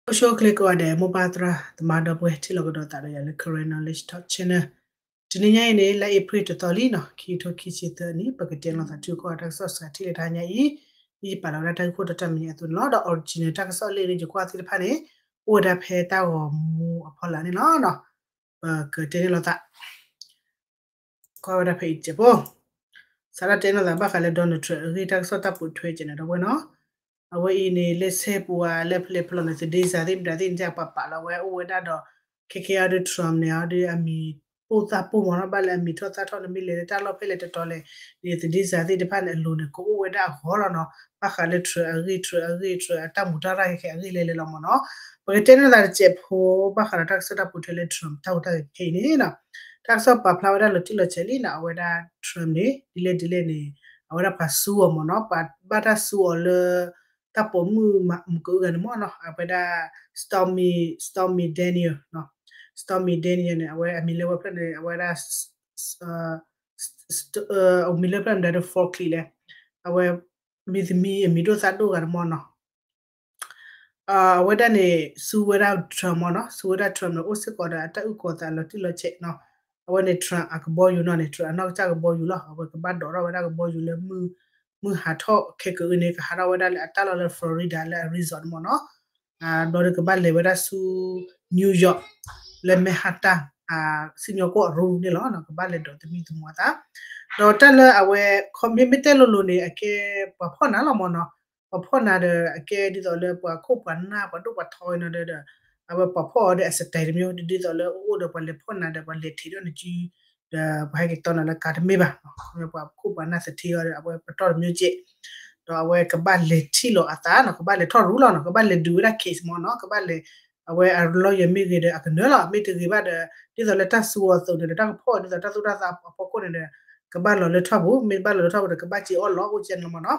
အိၣ်ဆူၣ်အိၣ်ချ့ကိးဂၤဒဲး မိၢ်ပၢ်သရၣ်သမါဒီပုၢ်ဝဲၢ် ထံၣ်လိာ်ကဒီးသးဒီးယၤလၢ Karen Knowledge Talk Channel. တနံၤညါအံၤန့ၣ် လါအ့ဖြ့ၣ်တသီလံနီၤ ခံကထိခံဆံသၢနံၣ် ပကတဲလိာ်သးထံကီၢ်တၢ်ကစီၣ်စှၤထံၣ်လၢတဟါညါအံၤ, ဒ်ယပာ်လီၤဝဲဒၣ်တၢ်ဂ့ၢ်ခိၣ်တီတၢ်မဲာ်ညါအသိးန့ၣ်လီၤ. ဒီး original တၢ်ကစီၣ်လၢန့ၣ် ယကွၢ်သ့ၣ်တဖၣ်န့ၣ် အိၣ်ဝဲဒၣ်ဖဲတၢ်ဂီၤမူအဖီလာ်န့ၣ်လီၤ. ပကတဲန့ၣ်လိာ်သး ကွၢ်ဝဲဒၣ်ဖဲအံၤတစဲးဖိ, စးထီၣ်တဲန့ၣ်လိာ်သးဘၣ်ဃးလၢ Donald Trump အဂ့ၢ်တၢ်ကစီၣ်တၢ်ပိာ်ထွဲကဲန့ၣ်ဒီးဝဲနီၤ. အဝဲအံၤန့ၣ် လၢဆဲပူၤဧါ လၢဖဲလဲၣ်ဖဲလဲၣ်န့ၣ် သဒ့စးသ့ၣ်မတၤသ့ၣ်န့ၣ် ပှၤပာ်လီၤဝဲအိၣ်ဝဲဒၣ်ဒီး ခဲကဲအံၤဒီး Trump န့ၣ် အီၤဒီးအမံၤပိၢ်သၣ်ပိၢ်မ့ၢ်နီၤ ဘၣ်လၢအမံၤထီၣ်သၣ်ထီၣ်န့ၣ် မ့ၢ်လဲၤလၢတၢ်လီၢ်ဖဲလဲၣ်တတီၤလဲၣ်န့ၣ် သဒ့စးသ့ၣ်တဖၣ်န့ၣ် အလိၤန့ၣ် ကအိၣ်ဝဲဒၣ်အဂီၢ်လီၤနီၤ. ဘၣ်ဃးလၢ Trump အဂ့ၢ် Trump အဂ့ၢ် Trump အတၢ်မူတၢ်ရၢ်ခဲခဲအဂ့ၢ်လဲၤလဲၤလီၤမ့ၢ်နီၤ. ပကတဲန့ၣ်လိာ်သးတစဲးဖိ ဘၣ်ဃးဒီးတၢ်ကစီၣ်တၢ်ပိာ်ထွဲလၢ Trump တၢ်ဟူးတၢ်ဂဲၤခဲအံၤန့ၣ်နီၤ. တၢ်ကစီၣ်ပာ်ဖျါဝဲဒၣ်လီၤတံၢ်လီၤဆဲးလံနီၤ အဝဲဒၣ် Trump န့ၣ် ဒ်လဲၣ်ဒ်လဲၣ်န့ၣ် အဝဲဒၣ်ပှၤဆူအီၤမ့ၢ်နီၤ ပှၤဘၣ်တၢ်ဆူအီၤလၢ တၢ်ပိာ်မုၣ်မုၢ်ကအုဂၤန့ၣ်မ့ၢ်နီၤ အဝဲဒၣ် Stormy Stormy Daniel Stormy Daniel န့ၣ် အဝဲအမံၤလၢဝဲဖျၢၣ်န့ၣ် အဝဲဒၣ် အမံၤလၢဖျၢၣ်န့ၣ်ဒီး Foxley လဲၣ် အဝဲ မ့ၢ်သမံအမံၤဒိၣ်သၣ်ဒိၣ်ဂၤန့ၣ်မ့ၢ်နီၤ အဝဲဒၣ်န့ၣ် ဆူဝဲဒၣ် Trump မ့ၢ်နီၤ ဆူဝဲဒၣ် Trump န့ၣ် အိၣ်စ့ၢ်ကီးဒီးအတၢ်အုၣ်ကီၤသးလီၤတံၢ်လီၤဆဲးနီၤ. အဝဲန့ၣ် Trump အကဘီယူၤနီၤန့ၣ် Trump အနီၢ်ကစၢ်ကဘီယူၤလီၤ. အဝဲကဘၣ်ဒိးထီၣ်ဝဲဒၣ်ကဘီယူၤလၢ မုၢ်ဟးထီၣ်ခဲကအုန့ၣ် ကဟးထီၣ်ဝဲဒၣ်လၢအတၢ်လီၢ်လၢ Florida လၢအ resort န့ၣ်မ့ၢ်နီၤ. ဘျီဒီးကဘၣ်လဲၤဝဲဒၣ်ဆူ New York လၢ Manhattan စံၣ်ညီၣ်ကွီၢ်အရူန့ၣ်လီၤ. ကဘၣ်လဲၤဒိးသမံသမိးအသး ဒီးတၢ်လၢအဝဲ မ့မ့ၢ်တဲလိၤလိၤန့ၣ် အကဲပှၤဖီၣ်နၤလီၤမ့ၢ်နီၤ. ပှၤဖီၣ်နၤဒီး အကဲဒ်သိးလၢပှၤခိၣ်ပှၤနၢ်ပှၤဒိၣ်ပှၤထီနီၤဒီး အဝဲပှၤဖီၣ်အီၤဒီးအ style တမျိုး ဒ်သိးလၢအိၣ်ဒီးပှၤလဲၤဖီၣ်နၤဒီး ပှၤလဲၤထံးဒီးနစု ဒီးပှၤဟဲက့ၤတီနၤလၢကါတမ့ၢ်ဘၣ်. ပှၤခိၣ်ပှၤနၢ်သထ့အီၤဒီး အဝဲပတီၢ်တမျိုးကဲး ဒီးအဝဲကဘၣ်လဲၤထံၣ်လိာ်အသးနီၤ ကဘၣ်လဲၤထီၣ်ရူလီၤနီၤ ကဘၣ်လဲၤဒုးဝဲဒၣ် case မ့ၢ်နီၤ ကဘၣ်လဲၤ အဝဲအ lawyer မ့ၢ်ဂ့ၤဒီးအကနၢၤလီၤ မ့ၢ်တဂ့ၤဘၣ်ဒီး ဒ်သိးလၢတၢ်ဆူအီၤအသိးန့ၣ်ဒီး တၢ်ကဖီၣ်အီၤဒ်သိးတၢ်သိၣ်တၢ်သီအဖီခိၣ်န့ၣ်ဒီး ကဘၣ်လီၤလၢထီၣ်ပူၤ မ့ၢ်ဘၣ်လီၤလၢထီၣ်ပူၤဒီး ကဘၣ်စ့အီၣ်လီၤအိၣ်ကဲန့ၣ်လီၤမ့ၢ်နီ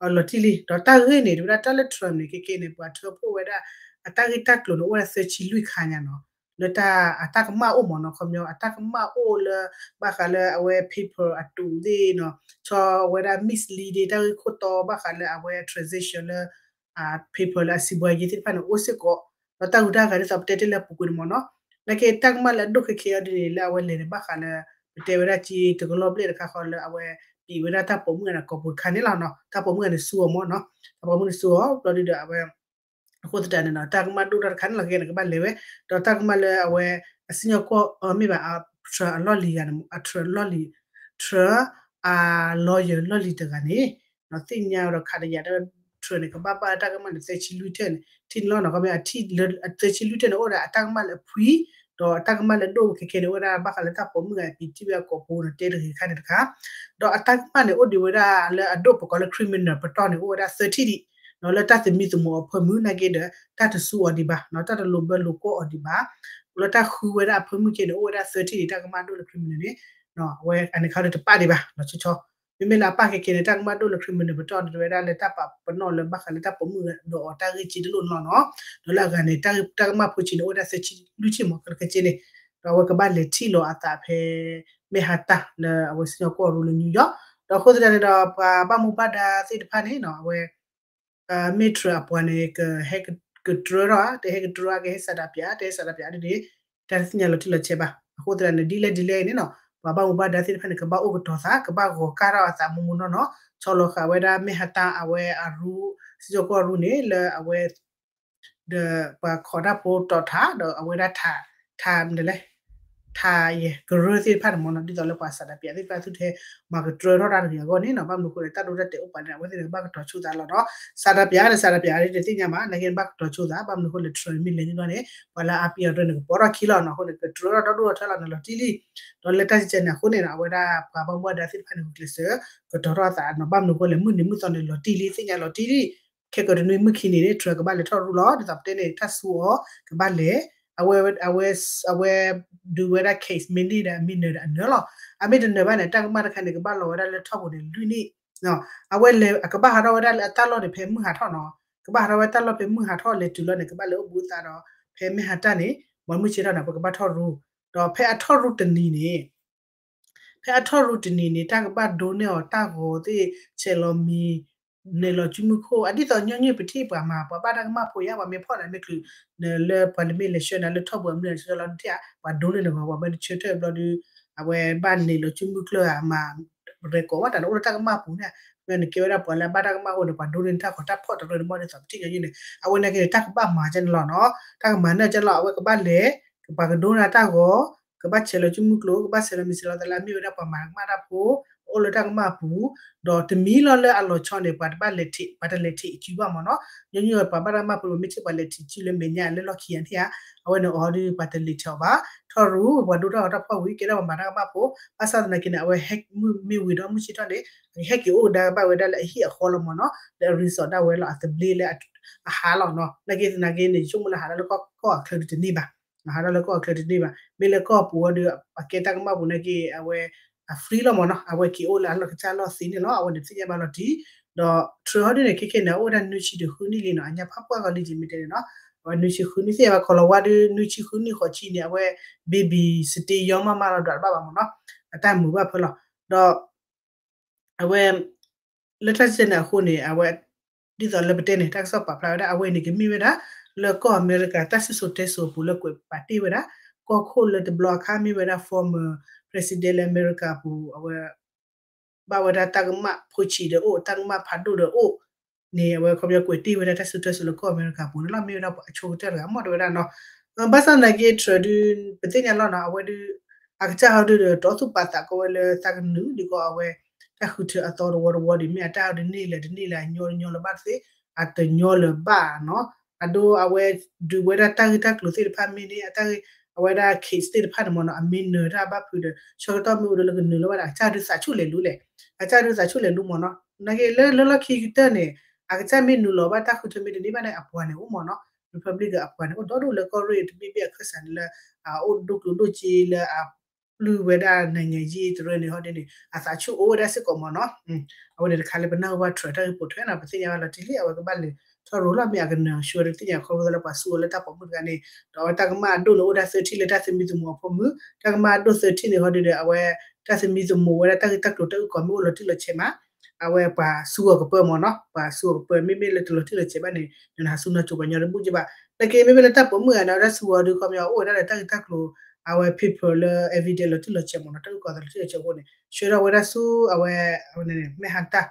ၤ. လီၤတံၢ်လံ ဒီးတၢ်ဂ့ၢ်န့ၣ် တဝဲဒၣ်တၢ်လၢ Trump န့ၣ် ခဲကဲန့ၣ် ပှၤထၢဖှိၣ်ဝဲဒၣ် အတၢ်ဂ့ၢ်တၢ်ကျိၤန့ၣ် အိၣ်ဝဲဒၣ်သၢဆံလွံၢ်ခါညါနီၤ လၢတၢ်အတၢ်ကမၣ်အိၣ်မ့ၢ်နီၤ ခီပညီ အတၢ်ကမၣ်အိၣ်လၢ ဘၣ်ဃးလၢအဝဲ paper အတူးသ့ၣ်နီၤ ဆီဝဲဒၣ် misleading တၢ်ဂ့ၢ်ခိၣ်တီ ဘၣ်ဃးလၢအဝဲ transaction လၢ paper လၢအစံးဘှါယ့သ့ၣ်တဖၣ်န့ၣ် အိၣ်စ့ၢ်ကီး ဒီးတၢ်ဂုၤတၢ်ဂၤဒ်သိးပတဲတ့ၢ်လၢအပူၤကွံာ်န့ၣ်မ့ၢ်နီၤ နာ်က့တၢ်ကမၣ်လၢအဒိၣ်ခဲခဲအံၤဒ်န့ၣ် လၢအဝဲလဲၤန့ၣ် ဘၣ်ဃးလၢ ပတဲဝဲဒၣ်က့တကလီၢ်ဘျဲၣ်တခါဃီလၢအဝဲ ပံးဝဲဒၣ်တၢ်ပိာ်မုၣ်ဂၤန့ၣ်ကိာ်ပူၤတခါန့ၣ်လီၤနီၤ တၢ်ပိာ်မုၣ်ဂၤန့ၣ်ဆူအီၤမ့ၢ်နီၤ တၢ်ပိာ်မုၣ်န့ၣ်ဆူအီၤ ဘျီဒုဒီးအဝဲ အဃိသတးန့ၣ်နီၤ တၢ်ကမၣ်ဒိၣ်ထီၣ်တခါန့ၣ်လီၤ ခဲကဲန့ၣ် ကဘၣ်လဲၤဝဲ ဒီးတၢ်ကမၣ်လၢအဝဲ အစံၣ်ညီၣ်ကွီၢ် မ့ၢ်ဘၣ် Trump အလီၢ်လံၤဂၤန့ၣ် Trump လီၢ်လံၤ Trump အ lawyer လီၢ်လံၤတဂၤန့ၣ် သ့ၣ်ညါဒီးခးတယာ်တၢ် Trump န့ၣ် ကဘၣ်ပာ်တၢ်ကမၣ်န့ၣ် သၢဆံလွံၢ်ထၢၣ်န့ၣ် ထံၣ်န့ၣ်လီၤနီၤ ခီမ့ၢ်အထံၣ်လၢ သၢဆံလွံၢ်ထၢၣ်န့ၣ် အိၣ်ဝဲဒၣ်အတၢ်ကမၣ်လၢအဖှံ ဒီးအတၢ်ကမၣ်လၢအဒိၣ်ခဲခဲန့ၣ် အိၣ်ဝဲဒၣ်ဘၣ်ဃးလၢတၢ်ပိာ်မုၣ်ဂၤအံၤ ပံးတံၢ်ဝဲအကိာ်ပူၤန့ၣ် တဲတဂ့ၤတခါန့ၣ်တခါ ဒီးအတၢ်ကမၣ်န့ၣ်အိၣ်ဒံးဝဲဒၣ်လၢအဒိၣ်ပကိးလၢ criminal ပတီၢ်န့ၣ် အိၣ်ဝဲဒၣ်သၢထံၣ်ဒံး ဒီးလၢတၢ်သမံသမိးအဖၢမုၢ်နာ်က့ဒီး တၢ်တဆူအီၤဒံးဘၣ် တၢ်တလိာ်ဘၢလိာ်ကွီၢ်အီၤဒံးဘၣ် လၢတၢ်ဃုဝဲဒၣ်အဖၢမုၢ်က့န့ၣ် အိၣ်ဝဲဒၣ်သၢထံၣ်ဒံး တၢ်ကမၣ်ဒိၣ်လၢ criminal န့ၣ် အဝဲအန့ၣ်ခါဒီးတပာ်ဒံးဘၣ် လီၤဆီဆီ မ့မ့ၢ်လၢအပာ်ခဲကဲန့ၣ် တၢ်ကမၣ်ဒိၣ်လၢ criminal ပတီၢ်န့ၣ် တဝဲဒၣ်လၢတၢ်ပာ်ပနီၣ်လၢဘၣ်ဃးလၢတၢ်ပိာ်မုၣ်ဒီးအီၤတၢ်ဂ့ၢ်က့တလိၣ်န့ၣ်လီၤနီၤ ဒီးလၢအဂၤန့ၣ် တၢ်ကမၣ်ဖိဆံးန့ၣ် အိၣ်ဝဲဒၣ်သၢဆံလွံၢ်ထံၣ်မ့ၢ်ကဲကဲန့ၣ် ဒီးအဝဲကဘၣ်လဲၤထံၣ်လိာ်အသးဖဲ Manhattan လၢအဝဲစံၣ်ညီၣ်ကွီၢ်ရူလၢ New York ဒီးအဃိသတးန့ၣ်ဒီး ပှၤဘၣ်မူဘၣ်ဒါသ့ၣ်တဖၣ်န့ၣ်နီၤ အဝဲ မ့ၢ် Trump အပှၤန့ၣ် ကဟဲကတြၢထီၣ်ဧါ တဟဲကတြၢဧါ ကဟဲစးဒးပၠး တဟဲစးဒးပၠးဒ်န့ၣ် တၢ်သ့ၣ်ညါလီၤတံၢ်လီၤဆဲးဘၣ် အဃိသတးန့ၣ် ဒ်လဲၣ်ဒ်လဲၣ်န့ၣ်နီၤ ပှၤဘၣ်မူဘၣ်ဒါသ့ၣ်တဖၣ်န့ၣ် ကဘၣ်အိၣ်ကတီၤသး ကဘၣ်ဂီၤကၢ်ထီၣ်အသးမိၢ်မိၢ်နီၢ်နီၢ် ဆီလီၤဃာ်ဝဲဒၣ် Manhattan အဝဲအရူ စံၣ်ညီၣ်ကွီၢ်ရူန့ၣ် လၢအဝဲ ဒီးပှၤခိးတၢ်ဖိတီၤထး ဒီးအဝဲဒၣ်ထး ထးမနုၤလဲၣ် ထးယဲၢ်ကရၢသ့ၣ်တဖၣ်န့ၣ်မ့ၢ်နီၤ ဒ်သိးလၢပှၤစးဒးပၠးသ့ၣ်တဖၣ် သုတဟဲမၤကတြၢထီၣ်တၢ်တဂ့ၤအဂီၢ်န့ၣ်နီၤ ဘၣ်မနုၤအဃိလဲၣ် တၢ်ဒိတၢ်တဲာ်အိၣ်ပာ်န့ၣ် အဝဲသ့ၣ်န့ၣ် ကဘၣ်ကတီၤဆိသးလီၤနီၤ စးဒးပၠးဒီးစးဒးပၠးဒ်တသ့ၣ်ညါမး နာ်က့န့ၣ် ဘၣ်ကတီၤဆိသး ဘၣ်မနုၤအဃိလဲၣ် Trump မ့ၢ်လဲၤန့ၣ်ဘျီန့ၣ် ပှၤလၢအပျံၤအီၤတြၢန့ၣ် ကပိာ်ထီၣ်ခံလီၤနီၤ အဃိန့ၣ် ကတြၢထီၣ်ဒီဒူၣ်ထီၣ်ထဲလီၤန့ၣ်လီၤတံၢ်လံ ဒီးလၢတၢ်ကဲန့ၣ်အဃိန့ၣ်နီၤ အဝဲဒၣ်ပှၤဘၣ်မူဘၣ်ဒါသ့ၣ်တဖၣ်န့ၣ် ဂုာ်ကျဲးစၢး ကတီၤထီၣ်အသးနီၤ ဘၣ်မနုၤအဃိလဲၣ် မုၢ်နံၤမုၢ်သီန့ၣ် လီၤတံၢ်လံ သ့ၣ်ညါလီၤတံၢ်လံ ခဲကတနွံမုၢ်ခံနံၤန့ၣ် Trump ကဘၣ်လဲၤထီၣ်ရူလီၤ ဒ်သိးပတဲန့ၣ် တၢ်ဆူအီၤ ကဘၣ်လဲၤ အဝဲ အဝဲ အဝဲ ဒုးဝဲဒၣ် case မ့ၢ်န့ၢ်ဒီး အမ့ၢ်နၢၤဒီးအနၢၤလီၤ အမ့ၢ်တနၢၤဘၣ်န့ၣ် တၢ်ကမၣ်တခါန့ၣ် ကဘၣ်လီၤဝဲဒၣ်လၢထီၣ်ပူၤန့ၣ် လွံၢ်နံၣ် အဝဲလဲၤ အကဘၣ်ဟးထီၣ်ဝဲဒၣ်လၢအတၢ်လီၢ်န့ၣ် ဖဲမုၢ်ဟးထီၣ်နီၤ ကဘၣ်ဟးထီၣ်ဝဲတၢ်လီၢ်ဖဲမုၢ်ဟးထီၣ်လဲၤတုၤလီၤန့ၣ် ကဘၣ်လဲၤအိၣ်ဘူးသးဒီး ဖဲမ့ၢ်ဟးတၢ်န့ၣ် မ့ၢ်မုၢ်ဆ့ၣ်ထီၣ်န့ၣ် ပကဘၣ်ထီၣ်ရူ ဒီးဖဲအထီၣ်ရူတနံၤန့ၣ် ဖဲအထီၣ်ရူတနံၤန့ၣ် တၢ်ကဘၣ်ဒိန့ၢ်အီၤ တၢ်ဂီၤသ့ၣ် ဆဲးလီၤမံၤ န့ၣ်လီၤစုမုၢ်ခိၣ် အဒ်သိးညီနုၢ်ပထံၣ်ပှၤမၤ ပှၤဘၣ်တၢ်ကမၣ်ဖိယါ ပှၤမ့ၢ်ဖီၣ်နၤမ့ၢ်ချုး နလၢပှၤလၢမ့ၢ်လဲၤဆှၢနၤလၢထီၣ်ပှၤမုၢ်နၤဆၢလီၤနထံၣ်ဧါ ပှၤဒိလၢနဂီၤ ပှၤမ့ၢ်တဆၢထၢၣ်ဘျီဒီး အဝဲဘၣ်န့ၣ်လီၤစုမုၢ်ကျၢၢ်ဧါမၤ ရဲၣ်ကီၢ်ဝဲတၢ်နအိၣ်လၢတၢ်ကမၣ်ပူၤန့ၣ် နကဲဝဲဒၣ်ပှၤလၢအဘၣ်တၢ်ကမၣ်အဃိန့ၣ် ပှၤဒိန့ၢ်နတၢ်ဂီၤတၢ်ဖီၣ်တရၢန့ၣ် မ်ဒ်သိးပထံၣ်ညီနုၢ်န့ၣ် အဝဲန့ၣ်က့ၤန့ၣ် တၢ်ကဘၣ်မၤကဲန့ၣ်လီၤနီၤ တၢ်ကမၤန့ၢ်ကဲလီၤ အဝဲကဘၣ်လဲၤ ပှၤကဒိနၤတၢ်ဂီၤ ကဘၣ်ဆဲးလီၤစုမုၢ်ကျိၤ ကဘၣ်ဆဲးလီၤမံၤဆဲးလီၤသလၢ မ့ၢ်ဝဲဒၣ်ပှၤမၤကမၣ်တၢ်ဖိ အိၣ်လၢတၢ်ကမၣ်အပူၤ ဒီးတမံၤလီၤလၢအလီၤဆီန့ၣ် ပှၤတဘၣ်လဲၤထံး ပှၤတလဲၤထံးစုဘၣ်မ့ၢ်နီၤ ညီနုၢ်ပှၤဘၣ်တၢ်ကမၣ်ဖိမ့ၢ်ထံၣ်ပှၤလဲၤထံးစုလၢမဲာ်ညါလၢလီၢ်ခံဂၤန့ၣ်ဧါ အဝဲန့ၣ်အီၤဒီးပှၤတလဲၤထံးအီၤဘၣ် ထီၣ်ရူၤ ပှၤဒိတၢ်ဂီၤတၢ်ဖီၣ်ဝံၤ ကဲဒၣ်ပှၤမၤတၢ်ကမၣ်ဖိ ဘၣ်ဆၣ်သနာ်က့န့ၣ် အဝဲဟဲမ့ၢ်ဝံၤဒီးမုၢ်ဆ့ၣ်ထီၣ်န့ၣ် ဟဲက့ၤအိၣ်ကဒါကဘၣ်ဝဲဒၣ်လၢအဟံၣ်အဃီလီၤမ့ၢ်နီၤ လၢအ resort ဒၣ်ဝဲလီၤ အသဘျ့လၢအဟးလီၤနီၤ နာ်က့သနာ်က့န့ၣ် ယဆိကမိၣ်လၢဟးထီၣ်လၢကီၢ်အချၢဒုးတန့ၢ်ဘၣ် ဟးထီၣ်လၢကီၢ်အချၢတန့ၢ်ဘၣ် မ့ၢ်လၢကီၢ်ပူၤဝဲဒီး အကဲတၢ်ကမၣ်ပူၤနာ်က့ အဝဲ အ free လီၤမ့ၢ်နီၤ အဝဲက့ၤအိၣ်လၢအလီၢ်ကစၢ်လီၢ်သ့န့ၣ်လီၤ အဝဲန့ၣ်သ့ၣ်ညါဘၣ်လီၤတံၢ် ဒီး Trump ဟီဒုန့ၣ် ခဲခဲန့ၣ် အိၣ်ဝဲဒၣ်နွံဆံဒီးဃုနံၣ်လံနီၤ အညါဖးပှၢ်ကီးလံ ယမ့ၢ်တဲန့ၣ်နီၤ အဝဲနွံဆံဃုနံၣ်သ့ၣ်ညါဘၣ် ကီၤလၤဝါဒီး နွံဆံဃုနံၣ်ဃိးဆံန့ၣ် အဝဲ baby stay ယီမးမးလီၤဒွးတဘၣ်ဘၣ်မ့ၢ်နီၤ အတၢ်မုာ်ဘၣ်ဖၢလီၤ ဒီး အဝဲ လၢတၢ်စဲန့ၣ်အဃိန့ၣ် အဝဲ ဒ်သိးလၢပတဲန့ၣ် တၢ်ကစီၣ်ပာ်ဖျါဝဲဒၣ် အဝဲန့ၣ်ကမ့ၢ်ဝဲဒၣ် လၢကီၢ်အမဲရကၤ တၢ်စံၣ်စိၤတဲစိၤအပူၤလၢကွဲးပာ်တ့ၢ်ဝဲဒၣ် ကီၢ်ခိၣ်လၢတဘျီအခါမ့ၢ်ဝဲဒၣ် former president လၢအမဲရကၤအပူၤ အဝဲ ဘၣ်ဝဲဒၣ်တၢ်ကမၣ်ဖိဆံးဒီးအိၣ် တၢ်ကမၣ်ဖးဒိၣ်ဒီးအိၣ်န့ၣ် အဝဲခီပညီကွဲးတ့ၢ်ဝဲဒၣ်တၢ်စံၣ်စိၤတဲစိၤလၢကီၢ်အမဲရကၤအပူၤန့ၣ်လီၤ မ့ၢ်ဝဲဒၣ်အဆိကတၢၢ်တဂၤ မ့ၢ်တဲဝဲဒၣ်နီၤ ဘၣ်ဆၣ်သနာ်က့ Trump ဒုး ပသ့ၣ်ညါလီၤနီၤ အဝဲဒုး အကစၢ်ဟီဒုးဒီး တီသူၣ်ပာ်သးကီဝဲလၢသးကနုာ်ဒ်ကီးအဝဲ တၢ်ဃုထၢအသီတဝီတဝီဒ်မ့ၢ်အတၢ်ဟီဒုးန့ၢ်လၢၤတန့ၢ်လၢၤ အညီတညီလၢၤဘၣ်တသ့ အတညီလၢၤဘၣ်နီၤ အဒိအဝဲဒုးဝဲဒၣ်တၢ်ဂ့ၢ်တၢ်ကျိၤသ့ၣ်တဖၣ်မ့ၢ်န့ၣ် အတၢ်ဂ့ၢ် အဝဲဒၣ် case သ့ၣ်တဖၣ်န့ၣ်မ့ၢ်နီၤ အမ့ၢ်နၢၤတၢ်ဘၣ်ဖုးဒီး ဆၢကတီၢ်မ့ၢ်အိၣ်ဒီးလၢကနုာ်လၢၤဘၣ်ဒီး အကစၢ်ဒုးသးဆူၣ်လဲၤလူၤလဲၣ် အကစၢ်ဒုးသးဆူၣ်လဲၤလူၤမ့ၢ်နီၤ နာ်က့လၢလၢလီၢ်ခံကတၢၢ်န့ၣ် အကစၢ်မ့ၢ်နုာ်လီၤဘၣ်တၢ်ဃုထၢမ့ၢ်တန့ၢ်ဘၣ်န့ၣ် အပှၤန့ၣ်အိၣ်မ့ၢ်နီၤ Republican အပှၤန့ၣ်အိၣ်ဒီဒူၣ်လၢကီၢ်ရ့ၣ်တဘ့ၣ်ဘ့ၣ်အခၢၣ်စးန့ၣ်လၢ အအိၣ်ဒိၣ်ကျိၤဒိၣ်စ့လၢအ ပျုၢ်ဝဲဒၣ် နိုင်ငံရေး တရၢန့ၣ် ဟီဒ်န့ၣ် အသးဆူၣ်အိၣ်ဝဲဒၣ်စ့ၢ်ကီးမ့ၢ်နီၤ အဝဲန့ၣ်တခါလၢပနၢ်ဟူဘၣ် Trump တၢ်ဂ့ၢ်ပိာ်ထွဲနီၤ ပသ့ၣ်ညါဘၣ်လီၤတံၢ်လံ အဝဲကဘၣ်လဲၤထီၣ်ရိၤလီၤ မ့ၢ်အကနၢၤဆူဝဲလၢတၢ်ပိာ်မုၣ်တဂၤန့ၣ် ဒီးအဝဲတၢ်ကမၣ်အဒိၣ်န့ၣ်အိၣ်ဒၣ်သၢထံၣ်လၢတၢ်သမံသမိးအဖိမုၣ် တၢ်ကမၣ်အဒိၣ်သၢထံၣ်န့ၣ် ဟီဒ်ဒီး အဝဲ တၢ်သမံသမိးဝဲဒၣ်တၢ်ဂ့ၢ်တၢ်ကျိၤတၢ်အုၣ်ကီၤမ့ၢ်အိၣ်လီၤတံၢ်လီၤဆဲးမး အဝဲပှၤဆူအီၤကပၢမ့ၢ်နီၤ ပှၤဆူအီၤကပၢ မ့မ့ၢ်လၢတလီၤတံၢ်လီၤဆဲးဘၣ်န့ၣ် နဟးဆူနၤကိၤပှၤညီတဘူၣ်ကဘၣ် နာ်က့မ့မ့ၢ်လၢတၢ်ပိာ်မုၣ်ဂၤန့ၣ် အဝဲဒၣ်ဆူအီၤဒီးခီပညီအိၣ်ဝဲဒၣ်ဒီးတၢ်ဂ့ၢ်တၢ်ကျိၤ အဝဲ paper လၢ evidence လီၤတံၢ်လီၤဆဲးမ့ၢ်နီၤ တၢ်ဂ့ၢ်ကီၤသးလီၤတံၢ်လီၤဆဲးအဃိန့ၣ် ဆှၢထီၣ်ဝဲဒၣ်ဆူအဝဲ အဝဲန့ၣ် မဲၣ်ဟါတၢ်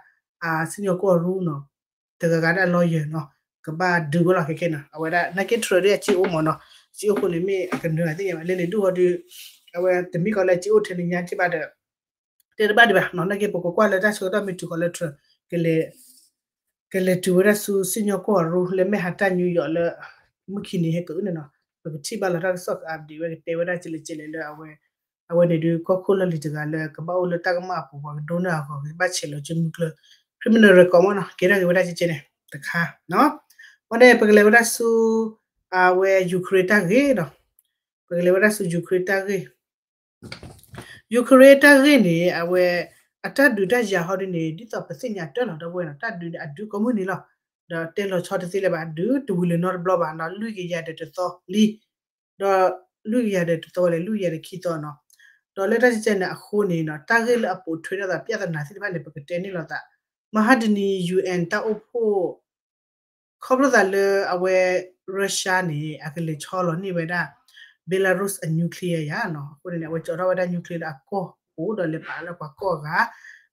စံၣ်ညီၣ်ကွီၢ်ရူနီၤ တဂၤဂၤဒၣ် lawyer နီၤ ကဘၣ်ဒုးဝဲလီၤခဲခဲနီၤ အဝဲဒၣ် နာ်က့ Trump ဒ်အစ့အိၣ်မ့ၢ်နီၤ စ့အိၣ်ဃိန့ၣ် မ့ၢ်အကနၢၤသ့ၣ်ညါဘၣ် လၢန့ၣ်ဒုးဟီဒုး အဝဲတမ့ၢ်ကီးလၢစ့အိၣ်ထဲန့ၣ်ညါက့ဘၣ်ဒီး တဲတဘၣ်ဒံးဘၣ်နီၤ နာ်က့ပကကွၢ်လၢတၢ်ဆၢကတီၢ်မ့ၢ်တုၤဃီၤလၢ Trump ကလဲၤ ကလဲၤတုၤဝဲဒၣ်ဆူစံၣ်ညီၣ်ကွီၢ်ရူလၢမဲၣ်ဟါတၢ် New York လၢ မုၢ်ခံနံၤဟဲကအုၣ်န့ၣ်နီၤ ပကထံၣ်ဘၣ်လီၤတၢ်ကစီၣ်က update ဝဲကတဲဝဲဒၣ်ကလဲၤကလဲၤလၢအဝဲ အဝဲန့ၣ်ဒုး ကီၢ်ခိၣ်လီၢ်လံၤတဂၤလၢကဘၣ်အိၣ်လၢတၢ်ကမၣ်အပူၤ ပှၤကဒိနၢၤအဂီၢ် ကဘၣ်ဆဲးလီၤစုမုၢ်ကျၢၢ် criminal record မ့ၢ်နီၤ ကဲထီၣ်က့ၤဝဲဒၣ်ကဲကဲန့ၣ် တခါ အဃိန့ၣ် ပကလဲၤဝဲဒၣ်ဆူ အဝဲ Ukraine တၢ်ဂ့ၢ်နီၤ ပကလဲၤဝဲဒၣ်ဆူ Ukraine တၢ်ဂ့ၢ် Ukraine တၢ်ဂ့ၢ်န့ၣ် အဝဲ အတၢ်ဒုးတၢ်ယၤဟီဒ်န့ၣ် ဒ်သိးပသ့ၣ်ညါတၢ်လီၤ ဒီပုၢ်ဝဲၢ်နီၤ တၢ်ဒုးန့ၣ် အဒုးကိးမုၢ်နံၤလီၤ ဒီးတဲလီၤဆီတသ့လၢၤဘၣ် ဒုးတဝံၤလၢၤနီတဘျီဘၣ်နီၤ လွံၢ်ကယၤဒီးတသီလံ ဒီးလွံၢ်ကယၤဒီးတသီဝဲလဲၣ် လွံၢ်ကယၤဒီးခံသီနီၤ ဒီးလၢတၢ်ကဲကဲန့ၣ်အဃိန့ၣ်နီၤ တၢ်ဂ့ၢ်လၢအပိာ်ထွဲထီၣ်သး ပြဿနာ သ့ၣ်တဖၣ်န့ၣ် ပကတဲန့ၢ်လိာ်သး မဟါတနံၤ UN တၢ်အိၣ်ဖှိၣ် ခီဖျိသးလၢအဝဲ Russia န့ၣ် အကလဲၤဆီလီၤန့ၢ်ဝဲဒၣ် Belarus အ nuclear ယါနီၤ အဃိန့ၣ် အဝဲကၠီထီၣ်ဝဲဒၣ် nuclear လၢအကီၢ်ပူၤ ဒီးလဲၤပာ်လၢပှၤကီၢ်အဂၤ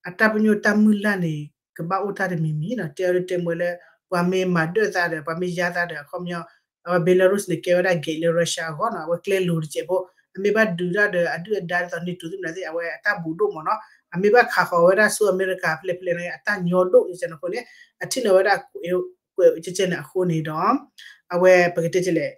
အတၢ်ပညိၣ်တၢ်မုၢ်လၢ်န့ၣ် ကဘၣ်အိၣ်တၢ်တမံၤမံၤနီၤ တဲအီၤဒုးတဲမ့ၢ်လၢ ပှၤမ့ၢ်မၤဒၢၣ်သးဒီး ပှၤမ့ၢ်ယါသးဒီး အခီပညီ အဝဲ Belarus န့ၣ် ကဲဝဲဒၣ် gate လၢ Russia အဂီၢ်နီၤ အဝဲကျဲလိၤတစဲးဖိ အမ့ၢ်ဘၣ်ဒုးတၢ်ဒီး အဒုၣ်အဒါဒ်သိး NATO သ့ၣ်မနုၤသ့ၣ် အဝဲအတၢ်ဘူးဒိၣ်မ့ၢ်နီၤ အမ့ၢ်ဘၣ်ခးဃီၤဝဲဒၣ်ဆူအမဲရကၤဖဲလဲၣ်ဖဲလဲၣ်န့ၣ် အတၢ်ညီဒိၣ်ကဲကဲန့ၣ်အဃိန့ၣ် အထံၣ်န့ၢ်ဝဲဒၣ် ကွဲးကဲကဲန့ၣ်အဃိန့ၣ်ဒီး အဝဲပကတဲကလဲၣ်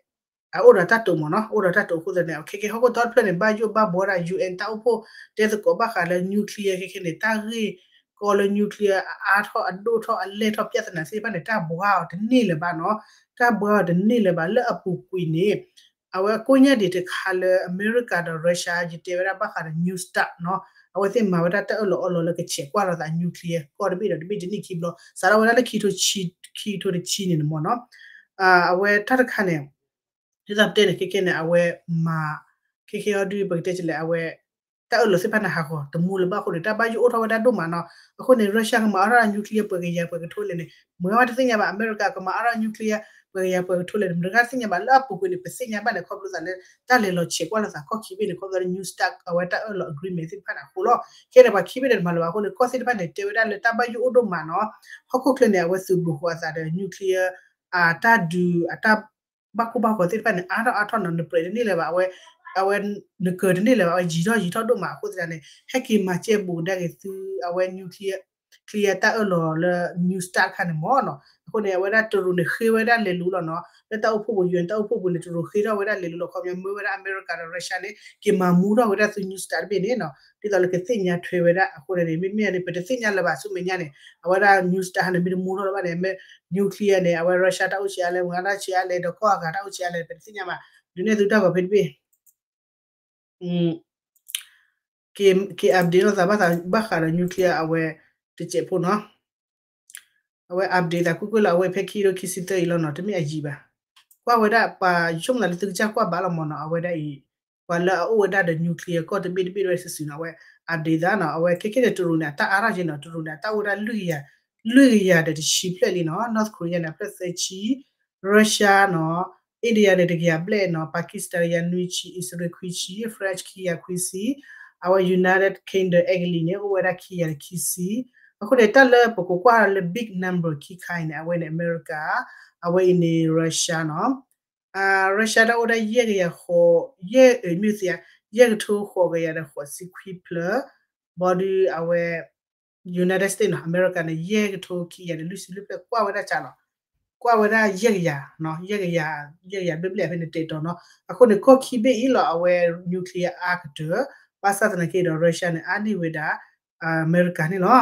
အအိၣ်ဒီးတၢ်တိာ်မ့ၢ်နီၤ အိၣ်ဒီးတၢ်တိာ်အဃိသတးန့ၣ် ခဲကဲဟီၣ်ခိၣ်ဒီတဖျၢၣ်န့ၣ် ဘၣ်ယိၣ်ဘၣ်ဘှီဒၣ် UN တၢ်အိၣ်ဖှိၣ် တဲသကိးဘၣ်ဃးလၢ nuclear ခဲကဲန့ၣ် တၢ်ဂ့ၢ်ကီလၢ nuclear အအါထီၣ် အဒိၣ်ထီၣ် အလဲၢ်ထီၣ် ပြဿနာ သ့ၣ်တဖၣ်န့ၣ် တၢ်ဘှါအီၤတန့ၢ်လၢၤဘၣ်နီၤ တၢ်ဘှါအီၤတန့ၢ်လၢၤဘၣ် လၢအပူၤကွံာ်န့ၣ် အဝဲကိညၣ်ဒံးတခါလၢအမဲရကၤဒီး Russia ယတဲဝဲဒၣ်ဘၣ်ဃးဒီး New START နီၤ အဝဲသ့ၣ်မၤဝဲဒၣ်တၢ်အၢၣ်လီၤအီလီၤလၢကဆဲးကွၢ်လိာ်သး nuclear ကီၢ်တဘ့ၣ်ဒီးတဘ့ၣ်တနံၣ်ခံဘျီ စးထီၣ်ဝဲဒၣ်လၢ ခံထိတဆံန့ၣ်မ့ၢ်နီၤ အဝဲတၢ်တခါန့ၣ် ဒ်သိးပတဲန့ၣ် ခဲကဲန့ၣ် အဝဲမၤ ခဲကဲအီၤဒုး ပကတဲကလဲၣ် အဝဲ တၢ်အၢၣ်လီၤသ့ၣ်တဖၣ်န့ၣ် ဟးဂီၤတမူလၢၤဘၣ်အဃိန့ၣ် တၢ်ဘၣ်ယိၣ်အိၣ်ထီၣ်ဝဲဒၣ်ဒိၣ်မးနီၤ. အဃိန့ၣ် Russia ကမၤအါထီၣ် nuclear ပှဲၤကယၤပှဲၤကထိလဲၣ်န့ၣ် မ့ၢ်ဝဲတသ့ၣ်ညါဘၣ်. အမဲရကၤကမၤအါထီၣ် nuclear ပှဲၤကယၤပှဲၤကထိလဲၣ်န့ၣ် မတဂၤတသ့ၣ်ညါဘၣ်. လၢအပူၤကွံာ်န့ၣ် ပသ့ၣ်ညါဘၣ်န့ၣ် ခီဖျိသးလၢ တၢ်လဲၤလီၤဆဲးကွၢ်လိာ်သးကီၢ်ခံဘ့ၣ်န့ၣ် ခီဖျိလၢ New START အဝဲတၢ်အၢၣ်လီၤ agreement သ့ၣ်တဖၣ်န့ၣ်အဃိလီၤ. ခဲန့ၣ် ပှၤခံဘ့ၣ်န့ၣ်တမၤလၢၤဘၣ်အဃိန့ၣ် ကီၢ်သ့ၣ်တဖၣ်န့ၣ် တဲဝဲဒၣ်လၢတၢ်ဘၣ်ယိၣ်အိၣ်ဒိၣ်မးနီၤ. ဟီၣ်ခိၣ်ချၢန့ၣ် အဝဲသုးဘူးဃီၤအသးဒီး nuclear အတၢ်ဒုး အတၢ်ဘၣ်ကိၢ်ဘၣ်ဂီၤသ့ၣ်တဖၣ်န့ၣ် အါထီၣ်အါထီၣ်နီၤ နပြဲးတန့ၢ်လၢၤဘၣ် အဝဲ အဝဲ နကၢၤတန့ၢ်လၢၤဘၣ် အဝဲယံၤထီၣ်ယံၤထီၣ်ဒိၣ်မးအဃိသတးန့ၣ် ဟဲက့ၤမၤကဲဘူးကဒါက့ၤသု အဝဲ nuclear တၢ်အၢၣ်လီၤလၢ New START တခါန့ၣ်မ့ၢ်နီၤ. အဃိန့ၣ် အဝဲဒၣ်တရူးန့ၣ် ဃ့ဝဲဒၣ်လဲၤလူၤလီၤနီၤ လၢတၢ်အိၣ်ဖှိၣ်ပူၤ UN တၢ်အိၣ်ဖှိၣ်ပူၤန့ၣ် တရူးဃ့ထီၣ်ဝဲဒၣ်လဲၤလူၤလီၤ ခီပညီမၢဝဲဒၣ်အမဲရကၤဒီး Russia န့ၣ် က့ၤမၤမူထီၣ်ဝဲဒၣ်သု New START တဘ့ၣ်န့ၣ်နီၤ ဒ်သိးလၢကသ့ၣ်ညါထွဲဝဲဒၣ်အဃိန့ၣ် မ့မ့ၢ်န့ၣ် ပတသ့ၣ်ညါလၢၤဘၣ်ဆူမဲာ်ညါန့ၣ် အဝဲဒၣ် New START န့ၣ် မ့ၢ်တမူထီၣ်လၢၤဘၣ်န့ၣ် မ့ၢ် nuclear န့ၣ် အဝဲ Russia တၢ်အိၣ်ဆံးအါလဲၣ် မတၤတၢ်ဆံးအါလဲၣ် ဒီးကီၢ်အဂၤတၢ်အိၣ်ဆံးအါလဲၣ် ပတသ့ၣ်ညါဘၣ်. ဒုးနဲၣ်သုတၢ်ဂီၤဖဲတဘ့ၣ် က့ၤ update လိာ်သးဘၣ်ဃးဒီး nuclear အဝဲတစဲးဖိနီၤ. အဝဲ update သးကွ့ၢ်ကွ့ၢ်လၢအဝဲဖဲခံကထိခံဆံသၢအံၤလီၤနီၤ တမ့ၢ်အယံၤဘၣ်. ကွၢ်ဝဲဒၣ်ပှၤဆိကမိၣ်သးလၢသုကစၢ်ကွၢ်ဘၣ်လီၤမ့ၢ်နီၤ အဝဲဒၣ်အံၤ ပှၤလၢအအိၣ်ဝဲဒၣ်ဒီး nuclear ကီၢ်တဘ့ၣ်တဘ့ၣ်ဝဲစုာ်စုာ်နီၤ အဝဲ update သးနီၤ အဝဲခဲခဲန့ၣ် တရူးန့ၣ် အတၢ်အါထီၣ်က့နီၤ တရူးန့ၣ် အတၢ်အိၣ်ဝဲဒၣ် လွံၢ်ကယၤဒီးတဆံဖျၢၣ်လံနီၤ North Korea န့ၣ် အဖျၢၣ်သၢဆံ Russia နီၤ India န့ၣ် တကယၤဘျဲၣ်နီၤ Pakistan တကယၤနွံဆံ Israel ခွံဆံ France ခံကယၤခွံဆံ အဝဲ United Kingdom အဲကလံးန့ၣ် အိၣ်ဝဲဒၣ်ခံကယၤတဆံခံဆံ. အဃိန့ၣ် တၢ်လၢပကကွၢ်လၢ big number ခံခါအံၤန့ၣ် အဝဲန့ၣ် အမဲရကၤ အဝဲအံၤန့ၣ် Russia နီၤ Russia တၢ်အိၣ်ဒၣ်ယဲၢ်ကယၤဃိး ယဲၢ် မ့ၢ်သ့ ယဲၢ်ကထိဃိးကယၤဒီးဃိးဆံခွံဖျၢၣ် ဘီဒုးအဝဲ United States နီၤ အမဲရကၤန့ၣ် ယဲၢ်ကထိခံကယၤဒီးလွံၢ်ဆံလွံၢ်ဖျၢၣ် ကွၢ်ဝဲဒၣ်စးလီၤ ကွၢ်ဝဲဒၣ်ယဲၢ်ကယၤ ယဲၢ်ကယၤ ယဲၢ်ကယၤဘျဲၣ်ဘျဲၣ်ဖဲန့ၣ်တဲာ်တီၤနီၤ. အဃိန့ၣ် ကီၢ်ခံဘ့ၣ်အံၤလီၤ အဝဲ nuclear အါကတၢၢ် ဘၣ်ဆၣ်သနာ်က့ဒီး Russia န့ၣ် အါန့ၢ်ဝဲဒၣ် အမဲရကၤန့ၣ်လီၤ.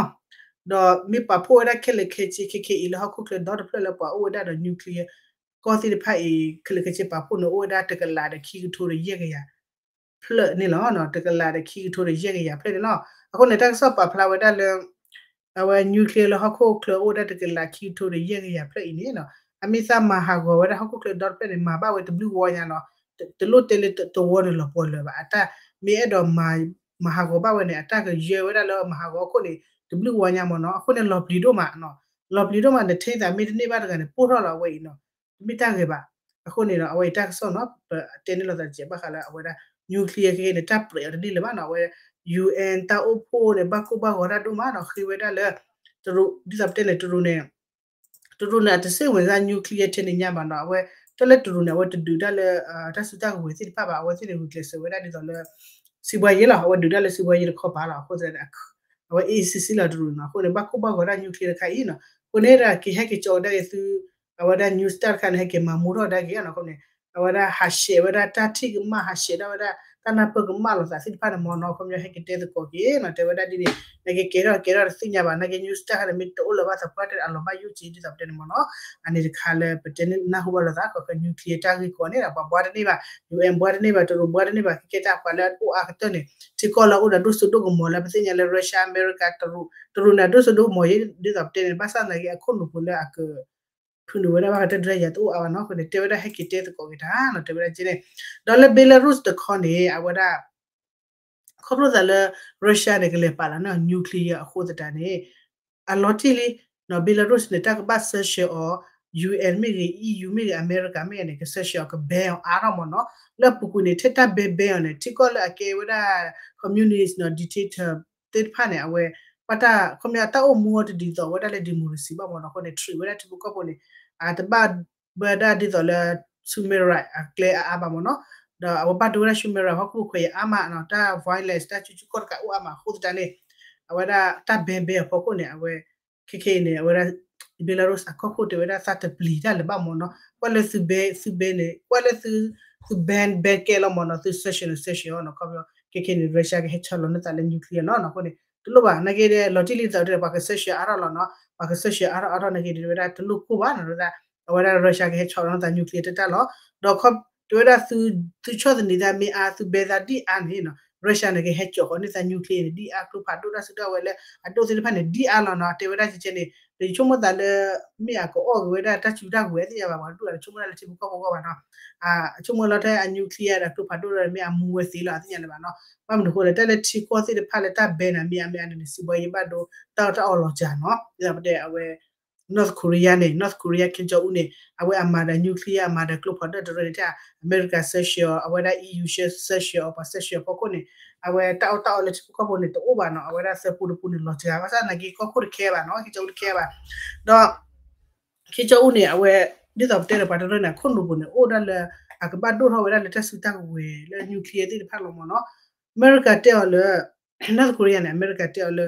ဒီးမ့ၢ်ပာ်ဖှိၣ်ဝဲဒၣ်ခဲလၢာ်ခဲဆ့ ခဲခဲအံၤလၢဟီၣ်ခိၣ်ချၢဒီတဖျၢၣ်လၢပှၤအိၣ်ဝဲဒၣ်ဒီး nuclear ကီၢ်သ့ၣ်တဖၣ်အံၤ ခဲလၢာ်ခဲဆ့ပာ်ဖှိၣ်န့ၣ် အိၣ်ဝဲဒၣ်တကလးဒီးခံကထိဒီးယဲၢ်ကယၤ ဖျၢၣ်န့ၣ်လီၤ. တကလးဒီးခံကထိဒီးယဲၢ်ကယၤဖျၢၣ်န့ၣ်လီၤ. အဃိန့ၣ် တၢ်ကစီၣ်ပာ်ဖျါဝဲဒၣ်လၢ အဝဲ nuclear လၢဟီၣ်ခိၣ်ချၢအိၣ်ဝဲဒၣ်တကလးခံကထိဒီးယဲၢ်ကယၤဖျၢၣ်အံၤန့ၣ် အမ့ၢ်သးမၤဟးဂီၤဝဲဒၣ်ဟီၣ်ခိၣ်ချၢဒီတဖျၢၣ်န့ၣ် မၤဘၣ်ဝဲတဘျုးဝီညါနီၤ. တလိၣ်တဲလၢတဝီန့ၣ်လီၤပှီၤလၢၤဘၣ် အတၢ်မ့ၢ်အဲၣ်ဒိး မၤဟးဂီၤဘၣ်ဝဲန့ၣ် အတၢ်ကယၢဝဲဒၣ်လၢမၤဟးဂီၤအခိၣ်န့ၣ် တဘျုးဝီညါမ့ၢ်နီၤ. အဃိန့ၣ် လီၤပျံၤဒိၣ်မးနီၤ. လီၤပျံၤဒိၣ်မး နထံၣ်သးမ့ၢ်တန့ၢ်ဘၣ်တဂၤန့ၣ် ပိၢ်ထီၣ်လီၤအဝဲအံၤနီၤ. တမ့ၢ်တၢ်ဂ့ၤဘၣ်. အဃိန့ၣ်ဒီး အဝဲအံၤတၢ်ကစီၣ်နီၤ ပတဲန့ၢ်လိာ်သးတစဲးဘၣ်ဃးလၢအဝဲဒၣ် nuclear ခဲခဲန့ၣ် တၢ်ပြဲးအီၤတန့ၢ်လၢၤဘၣ်နီၤ. အဝဲ UN တၢ်အိၣ်ဖှိၣ်န့ၣ် ဘၣ်ကိၢ်ဘၣ်ဂီၤတၢ်ဒိၣ်မးနီၤ ဃ့ဝဲဒၣ်လၢ တရူး ဒ်သိးပတဲန့ၣ် တရူးန့ၣ် တရူးန့ၣ် အတစိတ်ဝင်စား nuclear ထဲန့ၣ်ညါဘၣ်နီၤ. အဝဲ တၢ်လၢတရူးန့ၣ် အဝဲတဒုးတၢ်လၢ တၢ်စုတၢ်ကဝဲၤသ့ၣ်တဖၣ်ဘၣ်. အဝဲသ့ၣ်န့ၣ် ဂုာ်ကျဲးစၢးဝဲဒၣ်ဒ်သိးလၢ စံးဘှါယဲလီၤ. အဝဲဒုးတၢ်လၢစံးဘှါယဲတခီပၤလီၤ. အဃိသတးန့ၣ် အဝဲ A C C လီၤတရူးန့ၣ်နီၤ. အဃိန့ၣ် ဘၣ်ကိၢ်ဘၣ်ဂီၤဒၣ် nuclear တခါအံၤနီၤ. အဃိန့ၣ်ဒၣ်က့ၤဟဲက့ၤကၠီကဒါက့ၤသု အဝဲဒၣ် New START တခါန့ၣ် ဟဲက့ၤမၤမူထီၣ်ကဒါက့ၤနီၤ. အဃိန့ၣ် အဝဲဒၣ်ဟးဆှဲးဝဲဒၣ်တၢ်ထံၣ်ကမၣ် ဟးဆှဲးဒၣ်ဝဲဒၣ် တၢ်နၢ်ပၢၢ်ကမၣ်လိာ်သးသ့ၣ်တဖၣ်န့ၣ်မ့ၢ်နီၤ. ခီပညီဟဲက့ၤတဲသကိးက့ၤနီၤ တဲဝဲဒၣ်ဒ်န့ၣ် နက့ၤကဲထီၣ်ကဲထီၣ်တသ့ၣ်ညါဘၣ် နက့ၤ New START တခါန့ၣ် မ့ၢ်တအိၣ်လၢၤဘၣ်သပှၢ်တၢၢ်အလီၤဘၣ်ယိၣ်က့ၤဒ်သိးပတဲန့ၣ်မ့ၢ်နီၤ. အန့ၣ်တခါလၢပတဲနၢ်ဟူဘၣ်လိာ်သး ကီၢ်ခဲ nuclear တၢ်ဂ့ၢ်ကီန့ၣ်ဒီး ပှၤဘှါတန့ၢ်ဘၣ် UN ဘှါတန့ၢ်ဘၣ် တရူးဘှါတန့ၢ်ဘၣ် ခဲကဲတၢ်ပှၤလၢအအိၣ်အါကတၢၢ်န့ၣ် ထံကီၢ်လၢအအိၣ်ဒီးဒိၣ်စိဒိၣ်ကမီၤလၢပသ့ၣ်ညါလၢ Russia America တရူး တရူးန့ၣ် အဒိၣ်စိဒိၣ်ကမီၤယဲ ဒ်သိးပတဲန့ၣ် ဘၣ်ဆၣ်သနာ်က့ အခိၣ်နူာ်ပူၤလၢအက ဖုးနုာ်ဝဲဒၣ်ဘၣ်ကတၢၢ်တရၢယၤတအိၣ်အါဘၣ်နီၤ. အဃိန့ၣ် တဲဝဲဒၣ်ဟဲက့ၤတဲသကိးက့ၤတၢ်နီၤ တဲဝဲဒၣ်က့န့ၣ် ဒီးလၢ Belarus တခီန့ၣ် အဝဲဒၣ် ခီဖျိသးလၢ Russia န့ၣ် ကလဲၤပာ်လီၤန့ၢ် nuclear အဃိသတးန့ၣ် အလီၤတံၢ်လံ Belarus န့ၣ် တၢ်ကဘၣ် sanction အီၤ UN မ့ၢ်ဂ့ၤ EU မ့ၢ်ဂ့ၤ အမဲရကၤမ့ၢ်ဂ့ၤန့ၣ် က sanction အီၤက ban အီၤအါထီၣ်မ့ၢ်နီၤ. လၢအပူၤကွံာ်န့ၣ် ထဲတၢ် ban ban အီၤန့ၣ် ထံကီၢ်လၢအကဲဝဲဒၣ် communist နီၤ dictator သ့ၣ်တဖၣ်န့ၣ် အဝဲ ပှၤတၢ် ခီပညီတၢ်အိၣ်မူအီၤတဒ်သိးဝဲဒၣ်လၢ democracy ဘၣ်မ့ၢ်နီၤ. အဃိန့ၣ် treat ဝဲဒၣ်ထံဖိကီၢ်ဖိန့ၣ် အတဘၣ်ဘၢဒၣ်ဒ်သိးလၢ human right အကျဲအါအါဘၣ်မ့ၢ်နီၤ. ဒီးအဝဲဘၣ်ဒိဝဲဒၣ် human right ဟီၣ်ခိၣ်ခွဲးယာ်အါမးနီၤ တၢ် violence တၢ်စုဆူၣ်ခီၣ်တကးအိၣ်အါမးအဃိသတးန့ၣ် အဝဲဒၣ်တၢ် ban ban အဖီခိၣ်န့ၣ် အဝဲ ခဲခဲအံၤန့ၣ် အဝဲဒၣ် Belarus အကီၢ်ခိၣ်တဲဝဲဒၣ်သးတပျံၤတၢ်လၢၤဘၣ်မ့ၢ်နီၤ. ကွၢ်လၢသု ban သု ban န့ၣ် ကွၢ်လၢသု သု ban ban ကဲလီၤမ့ၢ်နီၤ သု sanction sanction အီၤနီၤ ခီပညီ ခဲခဲန့ၣ် Russia ကဟဲဆီလီၤန့ၢ်သးလၢ nuclear နီၤ အဃိန့ၣ် တလိၣ်ဘၣ် နာ်က့ဒီး လီၤတံၢ်လံသးတဲပှၤက sanction အါထီၣ်လီၤနီၤ ပှၤက sanction အါထီၣ်အါထီၣ်နာ်က့ဒီးဝဲဒၣ်တလိၣ်ကိၢ်ဘၣ်နီၤ အဝဲဒၣ် Russia ကဟဲဆီလီၤန့ၢ်သး nuclear တတၢ်လီၤ ဒီးခီ တဲဝဲဒၣ်သု သုဆီၣ်သနံးသးမ့ၢ်အါ သု ban သးဒ်အါန့ၣ်နီၤ Russia န့ၣ် ကဟဲကၠီၣ်ဃီန့ၢ်သး nuclear န့ၣ် ဒ်အါ ကျိဖးဒိၣ်တၢ်စုကဝဲၤလၢအဒိၣ်သ့ၣ်တဖၣ်န့ၣ် ဒ်အါလီၤနီၤ တဲဝဲဒၣ်ကဲကဲန့ၣ် ဒီးယဆိကမိၣ်သးလၢ မ့ၢ်အကအီၣ်က့ၤဝဲဒၣ်တၢ်စုတၢ်ကဝဲၤသ့ၣ်ညါဘၣ် ပှၤတဒူၣ်အတဆိကမိၣ်ဒၣ်လၢထံဖိကီၢ်ဖိအဂီၢ်ဘၣ်နီၤ. အဆိကမိၣ်လီၤထဲအ nuclear ဒီးကျိဖးဒိၣ်ဒီးမ့ၢ်အမူဝဲသ့လီၤ အသ့ၣ်ညါလၢၤဘၣ်နီၤ. ဘၣ်မနုၤအဃိလဲၣ် တၢ်လၢထံကီၢ်သ့ၣ်တဖၣ်လၢတၢ် ban န့ၣ် မ့ၢ်အမ့ၢ်အန့ၣ်န့ၣ် စံးဘီယံၤဘၣ်ဒိ တၢ်အီၣ်တၢ်အီလီၤစှၤနီၤ. ဒ်သိးပတဲအဝဲ North Korea န့ၣ် North Korea Kim Jong Un န့ၣ် အဝဲအမၤဒီး nuclear အမၤဒီး ကျိဖးဒိၣ်တရၢန့ၣ် ထဲအမဲရကၤ sanction အီၤ အဝဲဒၣ် EU sanction အီၤ ပှၤ sanction အီၤဖီခိၣ်န့ၣ် အဝဲတၢ်အီၣ်တၢ်အီလၢထံဖိကီၢ်ဖိန့ၣ် တအိၣ်ဘၣ်နီၤ. အဝဲဒၣ်သၢပူတပူန့ၣ်လီၤစှၤ ဘၣ်ဆၣ်သနာ်က့ ကီၢ်ခိၣ်တခဲဘၣ်နီၤ Kim Jong Un တခဲဘၣ်. ဒီး Kim Jong Un န့ၣ် အဝဲ ဒ်သိးပတဲဒီးပှၤတရၢန့ၣ် အခိၣ်နူာ်ပူၤန့ၣ် အိၣ်ဒၣ်လၢ အကဘၣ်ဒိၣ်ထီၣ်ဝဲဒၣ်လၢတၢ်စုတၢ်ကဝဲၤလၢ nuclear သ့ၣ်တဖၣ်လီၤမ့ၢ်နီၤ. အမဲရကၤတဲအီၤလၢ North Korea န့ၣ် အမဲရကၤတဲအီၤလၢ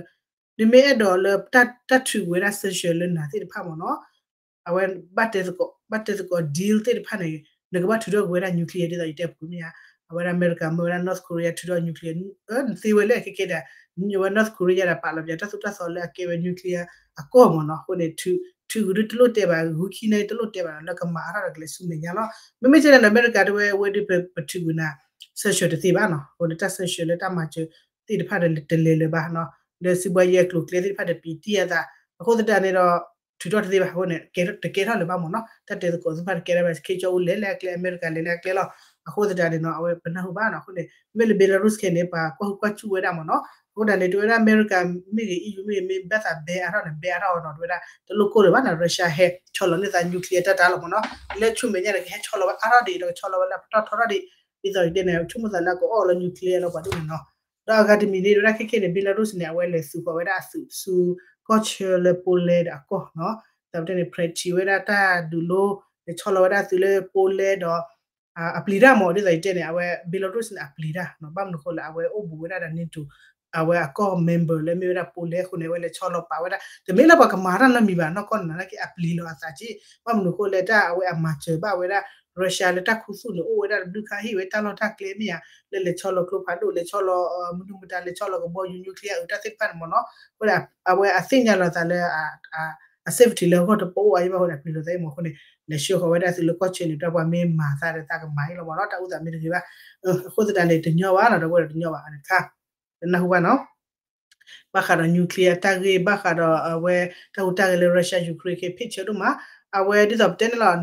နမ့ၢ်အဲၣ်ဒိးလၢ တၢ်ထုးဝဲဒၣ် sanction လၢနၤသ့ၣ်တဖၣ်မ့ၢ်နီၤ အဝဲ ဘၣ်တဲသကိး ဘၣ်တဲသကိး deal သ့ၣ်တဖၣ်န့ၣ် နကဘၣ်ထုးထီၣ်က့ၤဝဲဒၣ် nuclear ဒ်သိးယတဲပူၤမ့ၢ်ဧါ. အဝဲဒၣ်အမဲရကၤမၢဝဲဒၣ် North Korea ထုးထီၣ် nuclear နသ့ဝဲလဲၣ်ခဲကဲဒၣ် အဝဲ North Korea ဒၣ်ပာ်လီၤပၠးတၢ်သိၣ်တၢ်သီလၢအကဲဝဲ nuclear အကီၢ်မ့ၢ်နီၤ. အဃိန့ၣ် ထုးဂုာ်ဒုတလိၣ်တဲဘၣ် ဂုာ်ခံန့ၣ်တလိၣ်တဲဘၣ်နီၤ လၢကမၤအါထီၣ်ဒီးကလဲၤဆူမဲာ်ညါလီၤ. မ့မ့ၢ်ကဲန့ၣ်ဒီး အမဲရကၤတဲဝဲဝဲဒုးပထုးကွံာ်နၤ sanction တသ့ဘၣ်နီၤ. အဃိန့ၣ် တၢ် sanction လၢတၢ်မၤစၢၤသ့ၣ်တဖၣ်ဒီးတလဲၤလၢၤဘၣ်နီၤ. လၢစံးဘှါယဲအကျိၤအကျဲသ့ၣ်တဖၣ်ဒီးပံးတံၢ်အသး အဃိသတးန့ၣ်ဒီး ထုးထီၣ်တသ့ဘၣ် အဃိန့ၣ် တကဲထီၣ်လၢၤဘၣ်မ့ၢ်နီၤ. တၢ်တဲသကိးသ့ၣ်တဖၣ်တကဲထီၣ်ဘၣ် Kim Jong Un လဲၤလၢအကျဲ အမဲရကၤလဲၤလၢအကျဲလီၤ. အဃိသတးန့ၣ်နီၤ အဝဲပနၢ်ဟူဘၣ်နီၤ. အဃိန့ၣ် မ့ၢ်လၢ Belarus ခဲန့ၣ် ပှၤကွၢ်ဟုကွၢ်စူၣ်ဝဲဒၣ်မ့ၢ်နီၤ. အဃိသတးန့ၣ် တဲဝဲဒၣ်အမဲရကၤမ့ၢ်ဂ့ၤ EU မ့ၢ်ဂ့ၤ မ့ၢ်ဘၣ်သး ban အါထီၣ်န့ၣ် ban အါထီၣ်အီၤနီၤ တဲဝဲဒၣ် တလိၣ်ကိၢ်လၢၤဘၣ်နီၤ Russia ဟဲဆီလီၤန့ၢ်သး nuclear တၢ်တၢ်လီၤမ့ၢ်နီၤ. လၢဆူမဲာ်ညါန့ၣ် ကဟဲဆီလီၤဝဲအါထီၣ်ဒံး ဒီးကဆီလီၤဝဲလၢပတီၢ်ထီထီၣ်ဒံး ဒ်သိးယတဲန့ၣ် ဆိကမိၣ်သးလၢအကအီၣ်လၢ nuclear လီၤပှၤဒ်န့ၣ်နီၤ. ဒီးအဂၤတမံၤန့ၣ် တဲဝဲဒၣ်ခဲခဲန့ၣ် Belarus န့ၣ် အဝဲလဲၤသုးဃီၤဝဲဒၣ်အသုးဆူ ကီၢ်ဆၢလၢ Poland ဒီးအကီၢ်နီၤ. ဒီးပတဲန့ၣ် ဖျဲးထံးဝဲဒၣ်တၢ်ဒုးလိ လဲၤဆီလီၤဝဲဒၣ်သုးလၢ Poland ဒီး အပျံၤတၢ်မ့ၢ် ဒ်သိးယတဲန့ၣ် အဝဲ Belarus န့ၣ် အပျံၤတၢ်နီၤ. ဘၣ်မနုၤအဃိလဲၣ် အဝဲအိၣ်ဘူးဝဲဒၣ်ဒီး NATO အဝဲအကီၢ် member လၢမ့ၢ်ဝဲဒၣ် Poland အဃိန့ၣ် အဝဲလဲၤဆီလီၤပာ်ဝဲဒၣ် တမ့ၢ်လၢပှၤကမၤတၢ်နီတမံၤဘၣ် နီၢ်ကီၢ်န့ၣ် နာ်က့အပျံၤလီၤအသးက့ ဘၣ်မနုၤအဃိလဲၣ် တၢ်အဝဲအမၤစၢၤဘၣ်ဝဲဒၣ် Russia လၢတၢ်ခူသူၣ်န့ၣ် အိၣ်ဝဲဒၣ်တဘျုးခါ ဟ့ၣ်ဝဲတၢ်လီၢ်တၢ်ကျဲမ့ၢ်ဧါ လၢလဲၤဆီလီၤကျိဖးဒိၣ် လဲၤဆီလီၤ မနုၤမတၤ လဲၤဆီလီၤကဘီယူၤ nuclear အတၢ်သ့ၣ်တဖၣ်န့ၣ်မ့ၢ်နီၤ. အဃိဒီး အဝဲအသ့ၣ်ညါလီၤသးလၢ အ safety လၢအဂီၢ်တပအိၣ်အါယဘၣ်အဃိန့ၣ် အပျံၤလီၤသးအံၤမ့ၢ်အဃိန့ၣ် လဲၤဆှၢဃီၤဝဲဒၣ်သုးလၢကီၢ်ဆၢန့ၣ် ဒီးပှၤမ့ၢ်မၤသးဒီးသးကမၤအံၤလီၤမ့ၢ်နီၤ တၢ်အိၣ်သးမ့ၢ်တဂ့ၤဘၣ်. အဃိသတးန့ၣ် တညီဘၣ်နီၤ ဒီပုၢ်ဝဲၢ်တညီဘၣ်တခါ တနၢ်ဟူဘၣ်နီၤ ဘၣ်ဃးဒီး nuclear တၢ်ဂ့ၢ် ဘၣ်ဃးဒီးအဝဲ တၢ်ဟူးတၢ်ဂဲၤလၢ Russia Ukraine ခဲ ဖ့ၣ်ဆၢဒိၣ်မး အဝဲဒ်သိးပတဲန့ၣ်လီၤ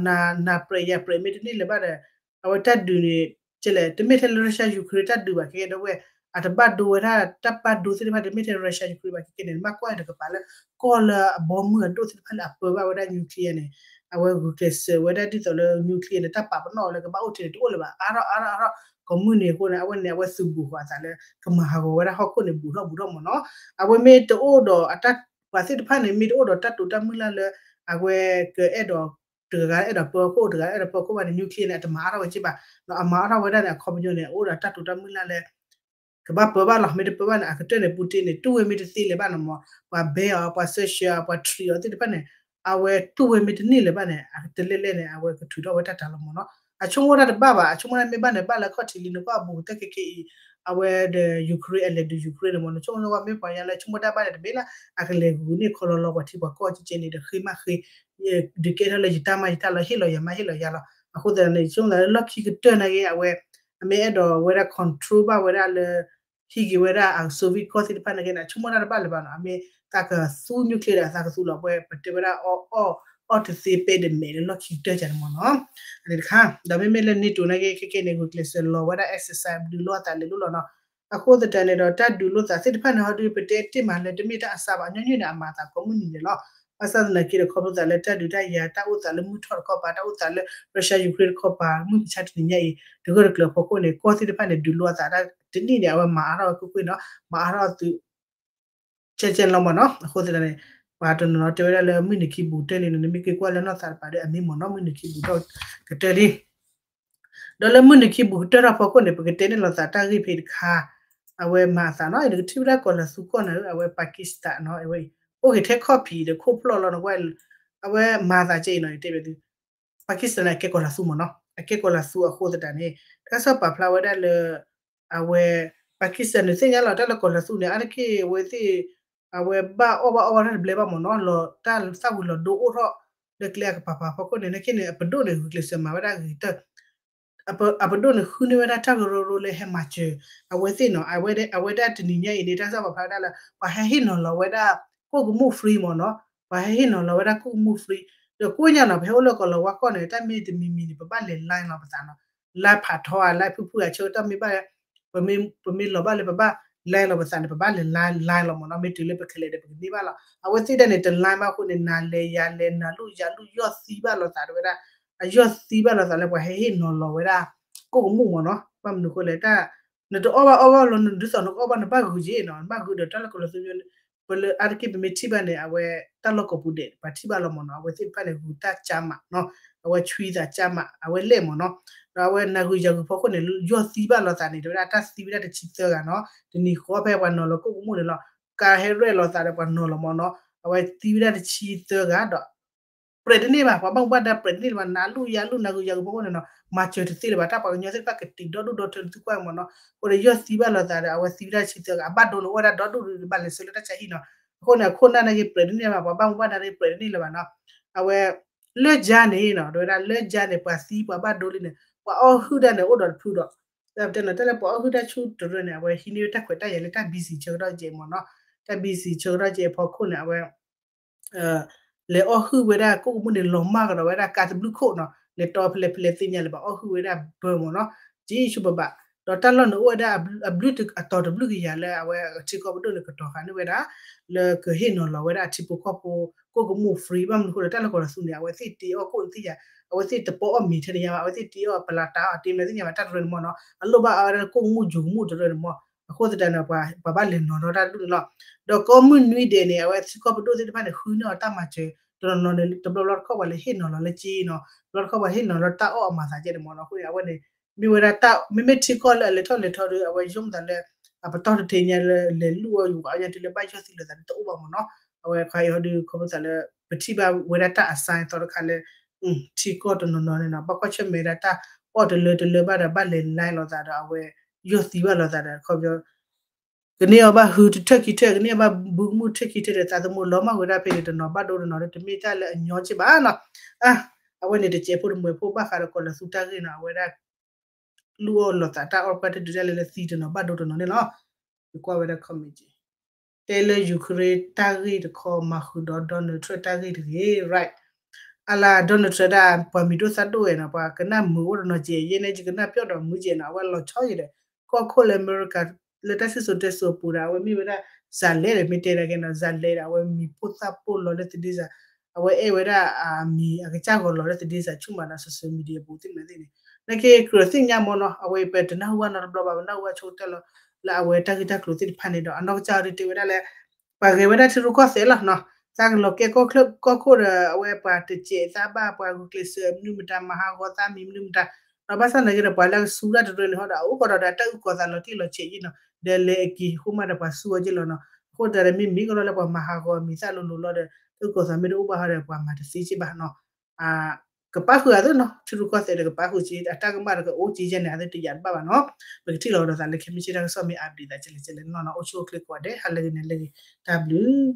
နၤပြဲးယၤပြဲးမ့ၢ်တန့ၢ်လၢၤဘၣ်ဒီး အဝဲတၢ်ဒုးန့ၣ် ကဲလဲၣ် တမ့ၢ်ထဲလၢ Russia Ukraine တၢ်ဒုးဘၣ် ခဲကဲဒီပုၢ်ဝဲၢ် အတဘၣ်ဒိဝဲဒၣ် တၢ်ဘၣ်ဒိသ့ၣ်တဖၣ် တမ့ၢ်ထဲ Russia Ukraine ဘၣ် ခဲကဲန့ၣ် နဘၣ်ကွၢ်တကပၤလၢ ကီၢ်လၢအဘီမုၢ်အဒိၣ်သ့ၣ်တဖၣ်လၢအပၢဘၣ်ဝဲဒၣ် nuclear န့ၣ် အဝဲဂုာ်ကျဲးစၢးဝဲဒၣ်ဒ်သိးလၢ nuclear န့ၣ် တၢ်ပာ်ပနီၣ်အီၤလၢကဘၣ်အိၣ်ထဲန့ၣ် တအိၣ်လၢၤဘၣ် အါထီၣ်အါထီၣ်အါထီၣ် ကိးမုၢ်နံၤအဃိန့ၣ် အဝဲန့ၣ် အဝဲသုးဘူးဃီၤအသးလၢ ကမၤဟးဂီၤဝဲဒၣ်ဟီၣ်ခိၣ်န့ၣ် ဘူးထီၣ်ဘူးထီၣ်မ့ၢ်နီၤ အဝဲမ့ၢ်တအိၣ်ဒီးအတၢ် ပှၤသ့ၣ်တဖၣ်န့ၣ် မ့ၢ်တအိၣ်ဒီးတၢ်တိာ်တၢ်မုၢ်လၢ်လၢ အဝဲကအဲၣ်ဒိး တဂၤဂၤအဲၣ်ဒိးပၢဟီၣ်ခိၣ် တဂၤအဲၣ်ဒိးပၢဟီၣ်ခိၣ်ဘၣ်န့ၣ် nuclear န့ၣ် အတမၤအါထီၣ်ဝဲက့ဘၣ် အမၤအါထီၣ်ဝဲဒၣ်န့ၣ် အခီပညီန့ၣ် အအိၣ်ဒီးတၢ်တိာ်တၢ်မုၢ်လၢ်လၢ ကဘၣ်ပၢဘၣ်လီၤ မ့ၢ်တပၢဘၣ်န့ၣ် အကတၢၢ်န့ၣ် Putin န့ၣ် တူၢ်ဝဲမ့ၢ်တသ့လၢၤဘၣ်န့ၣ်မ့ၢ် ပှၤဘဲအီၤ ပှၤ sanction အီၤ ပှၤ treat အီၤသ့ၣ်တဖၣ်န့ၣ် အဝဲတူၢ်ဝဲမ့ၢ်တန့ၢ်လၢၤဘၣ်န့ၣ် အတလဲၣ်လဲၣ်န့ၣ် အဝဲကထုးထီၣ်ဝဲတၢ်တၢ်လီၤမ့ၢ်နီၤ အဆိကမိၣ်တၢ်တဘၣ်ဘၣ် အဆိကမိၣ်တၢ်မ့ၢ်ဘၣ်န့ၣ် ဘၣ်လၢခီၣ်ထံးလံ နကွၢ်အဘူးကတၢၢ်ခဲကဲအံၤ အဝဲဒီး Ukraine အလဲၤဒုး Ukraine န့ၣ်မ့ၢ် နဆိကမိၣ်ဝဲမ့ၢ်ပှၤညါလၢဆိကမိၣ်တၢ်ဘၣ်န့ၣ် တမ့ၢ်လၢ အကလဲၤဂုာ်န့ၢ်ခီလီၤလီၤ ပှၤထံပှၤကီၢ်ကဲကဲန့ၣ်ဒီး ဃ့မးဃ့ ဒုးကဲထီၣ်လၢယတၢ်မၤယတၢ်လီၤ ဟ့ၣ်လီၤယၤမး ဟ့ၣ်လီၤယၤလီၤ အဃိသတးန့ၣ် ဆိကမိၣ်သးလၢလီၢ်ခံကတၢၢ်နာ်က့ အဝဲ အမ့ၢ်အဲၣ်ဒိးဝဲဒၣ် control ဘၣ်ဝဲဒၣ်လၢ ဟံးက့ၤဝဲဒၣ်အ Soviet ကီၢ်သ့ၣ်တဖၣ်နာ်က့န့ၣ် အဆိကမိၣ်တၢ်တဘၣ်လၢၤဘၣ်နီၤ အမ့ၢ်သးကသူ nuclear ဒီးအသးကသူလီၤ ပဝဲပတဲဝဲဒၣ် အီၣ်တသ့ပဲဒမဲာ်လၢလီၢ်ခံကတၢၢ်ကန့ၣ်မ့ၢ်နီၤ အန့ၣ်တခါ ဒီးမ့မ့ၢ်လၢ NATO နာ်က့ ခဲကဲန့ၣ် ဂုာ်ကျဲးစၢးလီၤဝဲဒၣ် exercise ဒုးလိာ်အသးလဲၤလိၣ်လီၤနီၤ အဃိသတးန့ၣ်ဒီး တၢ်ဒုးလိာ်သးသ့ၣ်တဖၣ်န့ၣ် ဟီဒုးပတဲတ့ၢ်မးလၢတမ့ၢ်တၢ်အစၢ်ဘၣ် ညီနုၢ်န့ၣ် အမၤအသးကိးမုၢ်နံၤန့ၣ်လီၤ ဘၣ်ဆၣ်သနာ်က့ဒီး ခီဖျိသးလၢတၢ်ဒုးတၢ်ယၤ တၢ်အိၣ်သးလၢမုၢ်ထီၣ်တခီပၤ တၢ်အိၣ်သးလၢ Russia Ukraine တခီပၤ မုၢ်မဆါတနံၤညါအံၤ တဂၢၢ်တကျၢၤအဖီခိၣ်န့ၣ် ကီၢ်သ့ၣ်တဖၣ်န့ၣ် ဒုးလိအသးတၢ်တနံၣ်န့ၣ် အဝဲမၤအါထီၣ်ဝဲကွ့ၢ်ကွ့ၢ်နီၤ မၤအါထီၣ်သုး ကဲကဲလီၤမ့ၢ်နီၤ အဃိသတးန့ၣ် ပှၤတနီၤနီၤတဲဝဲဒၣ်လၢမုၢ်နံၤခံဘူးကတၢၢ်လံနီၤ နမ့ၢ်က့ၤကွၢ်လၢနီၢ်သးတပၤဒီး အမ့ၢ်မ့ၢ်နီၤ မုၢ်နံၤခံဘူးထီၣ်ကတၢၢ်လံ ဒီးလၢမုၢ်နံၤခံဘူးကတၢၢ်ထီၣ်ဖီခိၣ်န့ၣ် ပကတဲန့ၢ်လီၤသးတၢ်ဂ့ၢ်ဖဲတခါ အဝဲမၤအသးနီၤ နကထံၣ်ဝဲဒၣ်ကီၤလၤသူကီၢ်န့ၣ် အဝဲ Pakistan နီၤ အဝဲအံၤ အိၣ်က့ၤထဲခီၣ်ဖံးဒီးခိၣ်ဖျီၣ်လီၤနကွၢ် အဝဲမၤသးကဲအံၤနီၤ ယတဲဘၣ်သု Pakistan န့ၣ် အကဲကီၤလၤသူမ့ၢ်နီၤ အကဲကီၤလၤသူအဃိသတးန့ၣ် တၢ်ကစီၣ်ပာ်ဖျါဝဲဒၣ်လၢ အဝဲ Pakistan န့ၣ်သ့ၣ်ညါလီၤ တၢ်လၢကီၤလၤသူန့ၣ် အါတက့ၢ်အဝဲသ့ၣ် အဝဲဘၣ်အီၣ်ဘၣ်အီဘၣ်တၢ်တဘျဲဘၣ်မ့ၢ်နီၤ လီၤတၢ်သၣ်ဝံၤလီၤဒိအိၣ်ထီၣ် လၢကျဲအကပၤပၤဖီခိၣ်န့ၣ် နာ်က့န့ၣ် အပဒိၣ်န့ၣ် ဂုာ်ကျဲးစၢးမၤဝဲဒၣ်ဂ့ၤတၢၢ် အပဒိၣ်န့ၣ် ဃုန့ၢ်ဝဲဒၣ်တၢ်ကရၢကရိလၢဟဲမၤစၢၤ အဝဲသ့ၣ်နီၤ အဝဲဒၣ်တနံၤညါအံၤန့ၣ် တၢ်ကစီၣ်ပာ်ဖျါဝဲဒၣ်လၢ ပှၤဟဲဟ့ၣ်နီၤလီၤဝဲဒၣ် ကိၣ်ကမူၣ် free မ့ၢ်နီၤ ပှၤဟဲဟ့ၣ်နီၤလီၤဝဲဒၣ်ကိၣ်ကမူၣ် free ဒီးကိးညါနီၤ ပဟဲအိၣ်လၢကီၢ်လီၤဝါကီၢ်န့ၣ် တၢ်မ့ၢ်တမံၤမံၤန့ၣ် ပဘၣ်လဲၤ line လီၤပသးနီၤ, line ဖးထီဧါ line ဖုၣ်ဖုၣ်ဧါ ဆၢကတီၢ်မ့ၢ်ဘၣ် ပမ့ၢ်လီၤဘၣ်လၢပဘၣ် line လီၤပသးန့ၣ် ပဘၣ်လဲၤ line line လီၤမ့ၢ်နီၤ, မ့ၢ်တုၤလၢပခဲလၢာ်ဒီး ပကန့ၢ်ဘၣ်လီၤ. အဝဲသ့ၣ်ဒၣ်န့ၣ် တ line ဘၣ်အဃိန့ၣ် နၤလဲၤယၤလဲၤ နၤလူၢ်ယၤလူၢ် ယီၢ်သံဘၣ်လိာ်သးတဝဲဒၣ်, အယီၢ်သံဘၣ်လိာ်သးလၢပှၤဟဲဟ့ၣ်နီၤလီၤဝဲဒၣ် ကိၣ်ကမူၣ်မ့ၢ်နီၤ, ဘၣ်မနုၤအဃိလဲၣ် တၢ် နတအီၣ်ဘၣ်အီၣ်ဘၣ်လီၤ နဒ်သိးနကအီၣ်ဘၣ် နဘၣ်ဂုာ်က့ၤနီၤ, နဘၣ်ဂုာ်ဒီးတၢ်လၢကီၢ်လီၤသူ ပလၢအါတက့ၢ်ပမ့ၢ်ထံၣ်ဘၣ်န့ၣ် အဝဲတၢ်လီၢ်ကိးပူၤဒဲး ပှၤထံၣ်ဘၣ်လီၤမ့ၢ်နီၤ, အဝဲသ့ၣ်တဖၣ်န့ၣ် ဂုၤတၢ်ကၢ်မးနီၤ, အဝဲဆွံသးကၢ်မး အဝဲလဲၣ်မ့ၢ်နီၤ, ဒီးအဝဲနၤဂုာ်ယၤဂုာ်ဖီခိၣ်န့ၣ် ယီၢ်သံဘၣ်လိာ်သးန့ၣ် တဝဲဒၣ်တၢ်သံဝဲဒၣ်တဆံသၢဂၤနီၤ, တနံၤဃီဖဲပှၤနီၤလီၤကိၣ်ကမူၣ်န့ၣ်လီၤ, ကါဟဲရဲၣ်လိာ်သးဒီးပှၤနီၤလီၤမ့ၢ်နီၤ, အဝဲသံဝဲဒၣ်တဆံသၢဂၤဒီး ပြဲးတန့ၢ်ဘၣ်, ပှၤဘၣ်မူဘၣ်ဒါပြဲးတန့ၢ်လၢၤဘၣ်, နၤလူၢ်ယၤလူၢ်နၤဂုာ်ယၤဂုာ်ဖီခိၣ်န့ၣ်နီၤ မၤစၢၤတသ့လၢၤဘၣ်, တၢ်ပှၤကညီသ့ၣ်တဖၣ်ကတံာ်ဒီဒူၣ်ဒီထၢနသုကွၢ်မ့ၢ်နီၤ, အဃိဒီးယီၢ်သံဘၣ်လိာ်သးဒီး အဝဲသံဝဲဒၣ်တဆံသၢဂၤ, အဘၣ်ဒိန့ၣ်အိၣ်ဝဲဒၣ်ဒီဒူၣ်ဒီးဘၣ်လဲၤဆၢလၢတၢ်ဆါဟံၣ်နီၤ, အဃိန့ၣ် အခိၣ်နၢ်နာ်က့ပြဲးတန့ၢ်ဘၣ်, ပှၤဘၣ်မူဘၣ်ဒါန့ၣ်ပြဲးတန့ၢ်လၢၤဘၣ်နီၤ, အဝဲ လၢကၠါန့ၣ်နီၤ တဝဲဒၣ်လၢကၠါန့ၣ် ပှၤသံပှၤဘၣ်ဒိလံန့ၣ် ပှၤအီၣ်ဟုၣ်တၢ်န့ၣ် အိၣ်ဒီးတဖုဒီး တၢ်ပတဲနီၤ တၢ်လၢပှၤအီၣ်ဟုၣ်တၢ်ဆူတရၢန့ၣ် အဝဲဟံးန့ၢ်ဝဲတၢ်ခွဲးတၢ်ယာ်လၢတၢ် busy ဆၢကတီၢ်ကဲးမ့ၢ်နီၤ, တၢ် busy ဆၢကတီၢ်ကဲးအဖီခိၣ်န့ၣ် အဝဲ လဲၤအီၣ်ဟုၣ်ဝဲဒၣ်ကိၣ်ကမူၣ်န့ၣ် လီၤမၢ်ကဒီးဝဲဒၣ်ကါတဘျုးခိၣ်နီၤ, လဲၤတီဖဲလဲၣ်ဖဲလဲၣ်သ့ၣ်ညါလၢၤဘၣ် အီၣ်ဟုၣ်ဝဲဒၣ်ဘၢမ့ၢ်နီၤ, ကံဆူဘၣ်ဘၣ်, ဒီးတၢ်လီၢ်န့ၣ်အိၣ်ဝဲဒၣ်အဘျုးအတီၤတဘျုးကယၤလၢအဝဲထံကီၢ်ပဒိၣ်န့ၣ် ကတီၤဃာ်န့ၢ်ဝဲဒၣ် လၢကဟ့ၣ်နီၤလီၤဝဲဒၣ်အထံဖိကီၢ်ဖိ ကိၣ်ကမူၣ် free ဘၣ်မနုၤအဃိဒီး တၢ်လၢကီၢ်လီၤသူန့ၣ် အဝဲသ့ၣ်တ့အီၣ်ကိၣ်န့ၣ်သ့ၣ်ညါ, အဝဲသ့ၣ်တပီအီၣ်မ့ၤထဲန့ၣ်ညါဘၣ်, အဝဲသ့ၣ်တ့အီၣ်ပလၤတၢ်အီၣ်တ့မ့ၢ်သ့ၣ်ညါဘၣ် တၢ်တရၢန့ၣ်မ့ၢ်နီၤ, အလိၣ်ဘၣ်အဝဲဒၣ်ကိၣ်ကမူၣ်ယိၤကမူၣ်တရၢန့ၣ်မ့ၢ်, အဃိသတးန့ၣ် ပှၤဘၣ်လဲၤနီၤထီၣ်တၢ်ဒူၣ်န့ၣ်လီၤ. ဒီးကိးမုၢ်နွံဒဲးန့ၣ် အဝဲထံကီၢ်ပဒိၣ်သ့ၣ်တဖၣ်န့ၣ် ဃုန့ၢ်အီၤတၢ်မၤစၢၤ တနီၤနီၤန့ၣ် တဘျီဘျီတခီၣ်ပှၤလဲၤဟ့ၣ်နီၤလီၤလၢက့နီၤ, တဘျီတခီၣ်ပှၤဟ့ၣ်နီၤလၢတၢ်အီၣ်အမၤသးကဲန့ၣ်မ့ၢ်နီၤ, အဃိန့ၣ် အဝဲန့ၣ် မ့ၢ်ဝဲဒၣ်တၢ် မ့မ့ၢ်ထံကီၢ်လၢအလဲၤထီၣ်လဲၤထီဒီး အဝဲယိၣ်မတၤလၢ အပတီၢ်တထံးညါလၢလဲၤလူၢ်အီၣ်ယူၤအီၣ်ညါတုၤလၢဘၣ်ယီၢ်သံလိာ်သးန့ၣ် တအိၣ်ဘၣ်မ့ၢ်နီၤ, အဝဲခါအံၤဟီဒုးခီဖျိသးလၢ ပထံၣ်ဘၣ်ဝဲဒၣ်တၢ်အစါသီတခါလၢ ထံကီၢ်တနီၤနီၤန့ၣ်နီၤ ဘၣ်ကွၢ်ဆၢၣ်မဲာ်ဝဲဒၣ်တၢ်အီၣ်တလၢတလၢဘၣ်ဒီး ဘၣ်လဲၤ line လိာ်သးဒီး အဝဲယီၢ်သံဘၣ်လိာ်သးဒီး ခီဖျိ ကန့ၢ်အီၤဘၣ်ဟုတထၢၣ်ခံထၢၣ် ကန့ၢ်အီၤဘၣ်ဘုကမူၣ်ထၢၣ်ခံထၢၣ်ဒီး သးသမူလီၤမၢ်ဝဲဒၣ်ဖဲန့ၣ် တနီၤဘၣ်ဒိတနီၤဒီး တမ့ၢ်တၢ်လၢအညီက့ဘၣ်နီၤ, အဝဲန့ၣ် တစဲးဖိတမှဲၤဖိဘၣ်ဃးဒီးကီၢ်လီၤသူတၢ်ဂ့ၢ်နီၤ အဝဲဒၣ် လူၢ်အီၣ်လိာ်သးတၢ်အီၣ်ပှၢ်တဒုးဒၣ်လဲာ်လၢသံတနီၤဘၣ်ဒိတနီၤန့ၣ်လီၤ. ယကွၢ်ဝဲဒၣ် comment တဲလၢ Ukraine တၢ်ဂ့ၢ်တခီ မၤဃုာ်ဒီး Donald Trump တၢ်ဂ့ၢ်တဂ့ၤ right အလၢ Donald Trump ဒၣ် ပှၤမံၤဒိၣ်သၣ်ဒိၣ်ဝဲနီၤ ပှၤကနၣ်မုာ်အိၣ်တနီၤကဲး ယဲန့ၣ်ယကနၣ်ပျီဒီးမုာ်ကဲးနီၤ အဝဲလီၤဆီယဲဒီး ကီၢ်ခိၣ်လၢအမဲရကၤ လၢတၢ်စံၣ်စိၤတဲစိၤအပူၤဒီး အဝဲမ့ၢ်ဝဲဒၣ် ဇာတ်လိုက် ဒီးမ့ၢ်တဲဒၣ်ကဲနီၤ ဇာတ်လိုက် ဒီး အဝဲမံၤပိၢ်သၣ်ပိၢ်လီၤလၢသဒ့စး အဝဲအဲၣ်ဝဲဒၣ်အမံၤအကစၢ်ဂီၤလီၤလၢသဒ့စးဆူၣ်မးဒီး social media အပူၤသ့ၣ်မနုၤသ့ၣ်န့ၣ် နာ်က့ ကြၢးသ့ၣ်ညါမ့ၢ်နီၤ အဝဲပတနၢ်ဟူဘၣ်နီတဘျီဘၣ် ပနၢ်ဟူဘၣ်ဆိကတၢၢ်လီၤ လၢအဝဲတၢ်ဂ့ၢ်တၢ်ကျိၤသ့ၣ်တဖၣ်န့ၣ်ဒီး အနီၢ်ကစၢ်အီၤဒုးတဲဝဲဒၣ်လၢ ပှၤဂဲၤဝဲဒၣ်ထံရူၢ်ကီၢ်သဲးလီၤနီၤ သးကလီၤကဲကီၢ်ခိၣ်ဒီး အဝဲပှၤတစဲးသးဘၣ် ပှၤဂုာ်ကျဲးစၢးမနုၤမတၤ မၤဟးဂီၤသးမံၤမနုၤမတၤ ဒီးဘၣ်ဆၣ်သနာ်က့ဒီး ပှၤလၢအကစူၢ်တၢ်တရၢန့ၣ်ဟီဒီး အအိၣ်ဃီဒီးတၢ်အုၣ်ကီၤသးလီၤတံၢ်လီၤဆဲးယံၤနီၤ ဒီးလဲၤအက့ၤဃိမးဒီးပှၤစူၢ်အီၤက့လီၤနီၤ အဃိသတးဒီးမ့မ့ၢ်ကလီၤလၢပှၤမၤဟးဂီၤအမံၤသၣ်လိၤလိၤလီၤဒီး တၢ်အုၣ်ကီၤသးမ့ၢ်တအိၣ်ဘၣ်ဟီဒီး ပှၤမၤတသ့က့ဘၣ်နီၤ ကပာ်ဃုာ်အသးနီၤ ထံရူၢ်ကီၢ်သဲးဒီးကပာ်ဃုာ်က့ အတၢ်ကမၣ်ဒီးကအိၣ်က့ယဲန့ၣ် အသ့တယာ်တဘၣ်ဘၣ်နီၤ ပကထံၣ်လီၤဒီးသးလၢခဲမုၢ်ဆ့ၣ်တၢ်ကစီၣ်မ့ၢ် update သးကလဲၣ်ကလဲၣ်နီၤ အိၣ်ဆူၣ်အိၣ်ချ့ကိးဂၤဒဲး ဟါလၢဂ့ၤန့ၣ်လၢဂ့ၤ တၢ်ဘျုး